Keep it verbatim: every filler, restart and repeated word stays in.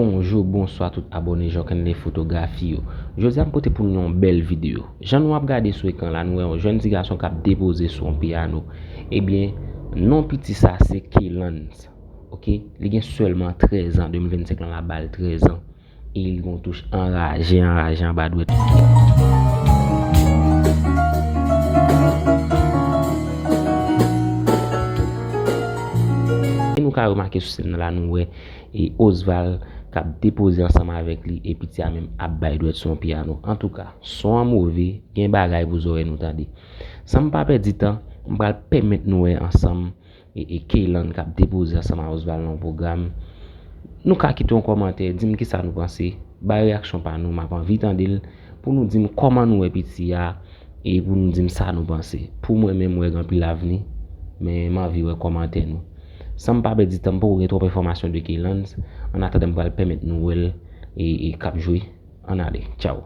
Bonjou, bonswa tout abòne Jockenley Fotografi yo. Jodi a m pote pou nou yon bèl videyo. Jan nou ap gade sou ekran la, nou wè yon jèn ti gason k ap depoze sou yon piyano. Ebyen, non piti sa se Kelans. Oke? Li gen sèlman trèz an, de mil vennsenk lan la ba l trèz an. E li gen yon touch anraje, anraje anba dwèt. E nou ka remake sou sèn nan la, nou wè e Osval k ap depoze ansanm avèk li, e piti a menm ap bay dwèt sou yon piyano. Antouka, son an move, gen bagay pou zòrèy nou tande. San m pa pèdi tan, m pral pèmèt nou wè ansanm e, e Keylan k ap depoze ansanm a Osval nan yon pwogram. Nou ka kite yon kòmantè, di m kisa nou panse, bay reyaksyon pa nou, m ap anvi tande l, pou nou di m kòman nou wè piti a, e pou nou di m sa nou panse. Pou mwen menm, m wè gen anpil avni, men m anvi wè kòmantè nou. San m pa pèdi tan, m poko gen twòp enfòmasyon de Keylan, annatandan m pral pèmèt nou wè l e, e k ap jwe. Ann ale, tchaw.